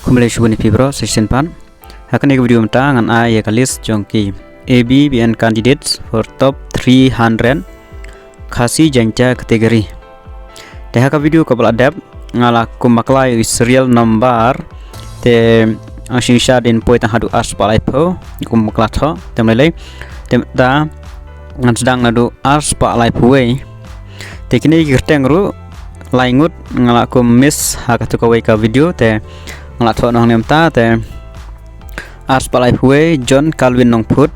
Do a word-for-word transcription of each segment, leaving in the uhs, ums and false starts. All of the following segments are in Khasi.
Khublei shibun ïa phi bro, session pat. Ha kane ka video mynta ngan ai ïa ka list jong ki A B B N candidates for top three hundred Khasi Jaiñtia category. Te ha ka video kaba la dep nga la kum bakla ïa u serial number. Te ang shisha dei poi tang haduh ar spah laiphew kum bakla thoh. Te mynta te ta ngan sdang naduh ar spah laiphew wei. Te kine ki kyrteng ruh lai ngut nga la kum miss ha katu kawei ka video, te nga la thoh noh mynta. Te ar spah laiphew wei John Calvin Nongphut,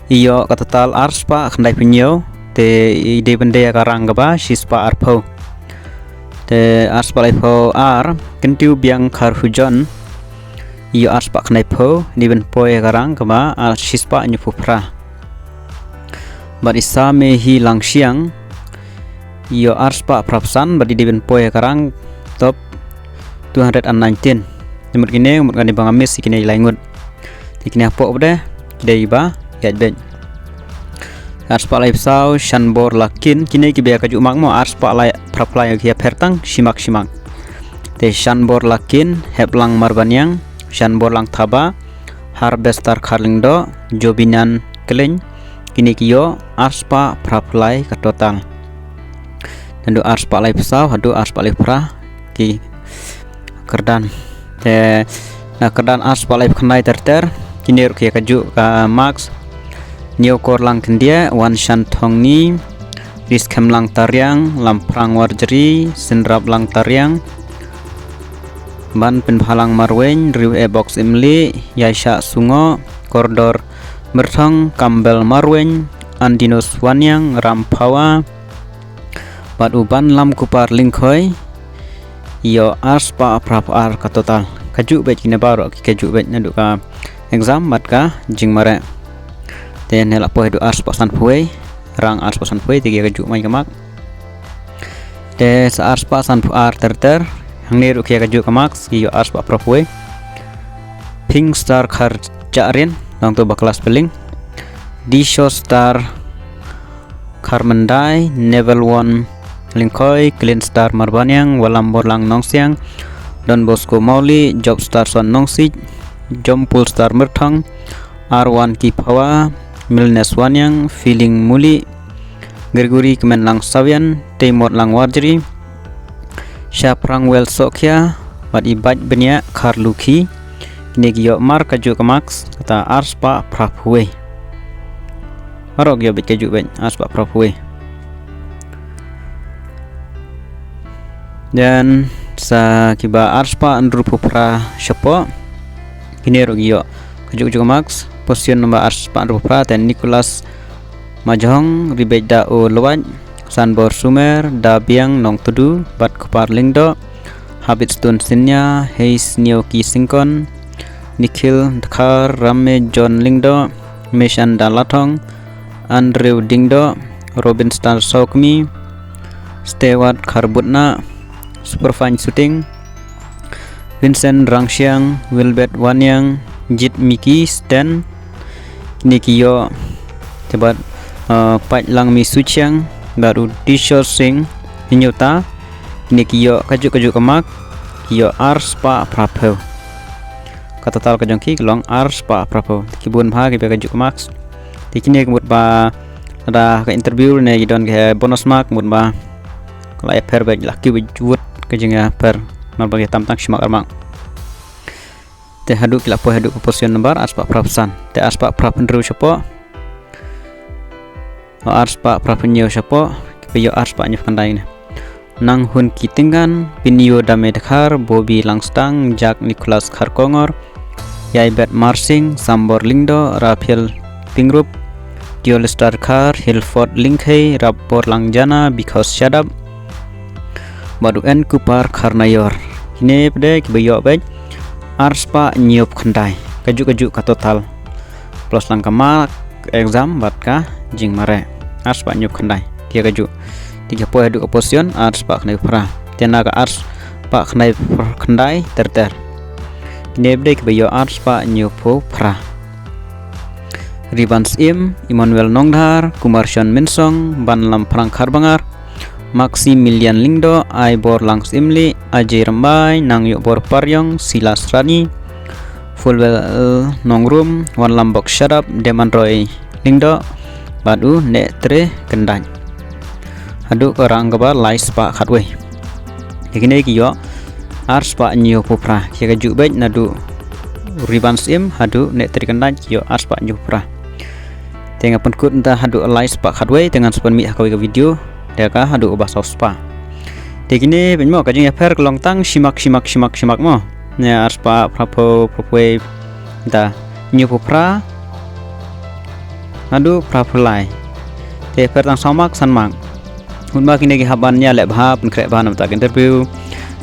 i ïoh ka total ar spah khyndai phew hynñiew, te i dei ban dei ïa ka rank kaba shi spah arphew. Te ar spah laiphew ar Kyntiew Biang Kharhu John, i ïoh ar spah khyndai phew, i dei ban poi ïa ka rank kaba ar shi spah hynñiew phew phra. Bad i Samehi Langshiang, i ïoh ar spah phra phew san, bad i dei ban poi ïa ka rank top two hundred and nineteen. Te mut kine, mut kane ba nga miss ïa kine lai ngut. Te kine hapoh pat de ki dei ba ïaid beit. Ar spah laiphew saw Shanbor Lakin, kine kiba ïa kajuh mark mo, ar spah lai phra phew lai ki ïa pher tang shi mark shi mark. Te Shanbor Lakin, Heplang Marbaniang, Shanbor Langthaba, Harvester Kharlyngdoh, Jobinan Kylliñ, kine ki ïoh ar spah phra phew lai ka total. Naduh ar spah laiphew saw haduh ar spah laiphew phra ki kyrdan. Te na kyrdan ar spah laiphew khyndai ter ter, kine ruh ki ïa kajuh ka marks: Niewkorlang Khyndiah, Wanshan Thongni, Riskhemlang Tariang, Lamphrang Warjri, Synraplang Tariang, Banpynbhalang Marwein, Riewebok Syiemlieh, Ïaishah Sungoh, Kordor Myrthong, Kambel Marwein, Andinus Waniang, Ramphawa, bad u Banlamkupar Lyngkhoi, ïoh ar spah phra phew ar ka total. Kajuh beit kine baroh ki, kajuh beit naduh ka exam bad ka jingmareh. Te ne la poi haduh ar spah san phew wei, rank ar spah san phew wei, te ki ïa kajuh mai ka mark. Te sa ar spah san phew ar ter ter, hangne ruh ki ïa kajuh ka marks, ki ïoh ar spah phra phew wei. Pink Star Kharjahrin, nangta bakla spelling. Disho Star Kharmyndai, Nevel Won Lyngkhoi, Clean Star Marbaniang, Walamborlang Nongsiang, Don Bosco Mawlieh, Job Star Son Nongsiej, Jompul Star Myrthong, Arwan Kiphawa, Milnes Waniang, Feeling Mulieh, Gregory Kmenlang Sawian, Teimotlang Warjri, Shaphrangwel Sohkhia, bad i Baitbniah Kharlukhi. Kine ki ïoh mark, kajuh ka marks, kata ar spah phra phew wei. Baroh ki ïoh beit kajuh beit, ar spah phra phew wei. Then sa kiba ar spah hynriew phew phra shapoh, kine ruh ki ïoh kajuh kajuh ka marks. Position number ar spah hynriew phew phra, te Nicholas Majhong, Rebecca Olwait, Sanbor Sumer, Dabiang Nongtudu, bad Kupar Lyngdoh, Habit Stone Senior, Hayes Nioki Syngkon, Nikhil Dkhar, Ramme John Lyngdoh, Meshan Dalathong, Andrew Dingdoh, Robin Star Sokmi, Stewart Kharbutna, Superfine Shooting, Vincent Rangshiang, Wilbert Waniang, Jit Miki Sten, kine ki ïoh, te bad, uh, Pait Langmi Suchiang, bad u Dishor Singh Hinyuta, kine ki ïoh kajuh kajuh ka mark, ki ïoh ar spah phra phew. Ka total ka jong ki ka long ar spah phra phew. Ki bun bha kiba ïa kajuh ka marks. Te kine ka mut ba lada ka interview ne ki don ka bonus mark, mut ba la ïa pher beit, la kiew beit wut ka jingïa pher. Namar ba ki tam tang shi mark ar mark. Te haduh ki la poi haduh ka position number ar spah phra phew san. Te ar spah phra phew hynriew shapoh, ar spah phra phew hynñiew shapoh, kiba ïoh ar spah hynñiew phew khyndai ne. Nanghun Kitingan, Pinio Dame Dkhar, Bobby Langstang, Jack Nicholas Kharkongor, Yaibet Marsing, Sambor Lyngdoh, Raphael Pyngrope, Teolista Dkhar, Hilford Lyngkhei, Rapbor Langjana, Because Shadap, bad u N Kupar Kharnaior. Kine pat de kiba ïoh beit ar spah hynñiew phew khyndai. Kajuh kajuh ka total, plus lang ka mark exam bad ka jingmareh. Ar spah hynñiew phew khyndai ki ïa kajuh. Te ki poi haduh ka position ar spah khyndai phew phra. Te na ka ar spah khyndai phew khyndai ter ter, kine pat de kiba ïoh ar spah hynñiew phew phra: Riban Syiem, Emmanuel Nongdhar, Kumarshon Mynsong, Banlamphrang Kharbangar, Maximilian Lyngdoh, Aibor Langsimli, Ajay Rymbai, Nangyohbor Pariong, Silas Rani, Fulwell Nongrum, Wanlambok Shadap, Demanroy Lyngdoh, bad u Nehtre Kyndait. Haduh ka rang kaba lai spah khatwei. Ïa kine ki ïoh ar spah hynñiewphew phra. Ki kajuh beit naduh Riban Syiem haduh Nehtre Kyndait ki ïoh ar spah hynñiewphew phra. Te nga pynkut nangta haduh lai spah khatwei, te ngan sa pynmih ha kawei ka video da ka haduh kaba saw spah. Te kine beit mo, ka jingïapher ka long tang shimak, shimak, shimak, shimak mo. Ne ar spah phraphew, phraphew wei, nangta hynñiewphew phra haduh phraphew lai. Te pher tang saw mark, san mark. Mut ba kine ki hap ban ïaleh bha, pynkhreh bha namar ka interview.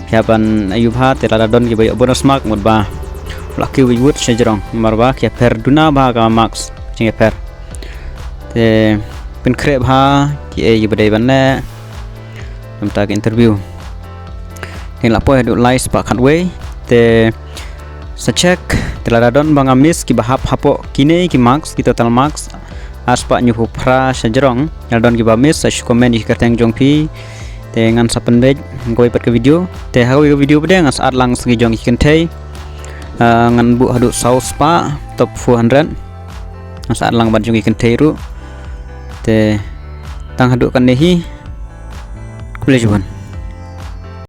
Ki hap ban ïoh bha, te lada don kiba ïoh bonus mark, mut ba la kiew wut sha jrong. Namar ba ki ïapher duna bha ka marks jingïapher. Te pynkhreh bha kiei kiba dei ban leh namar ka interview. Kin la poi haduh lai spah khatwei. Te sa check, te lada don ba nga miss kiba hap hapoh kine ki marks, ki total marks, ar spah hynñiewphew phra sha jrong. Lada don kiba miss, sa shu comment ïa ki kyrteng jong phi. Te ngan sa pynbeit ha kawei pat ka video. Te ha kawei ka video pat de ngan sa add lang sa ki jong ki kynthei. Ah, ngan buh haduh saw spah top four hundred. Ngan sa add lang bad jong ki kynthei ruh. Te tang haduh kane hi. Khublei shibun.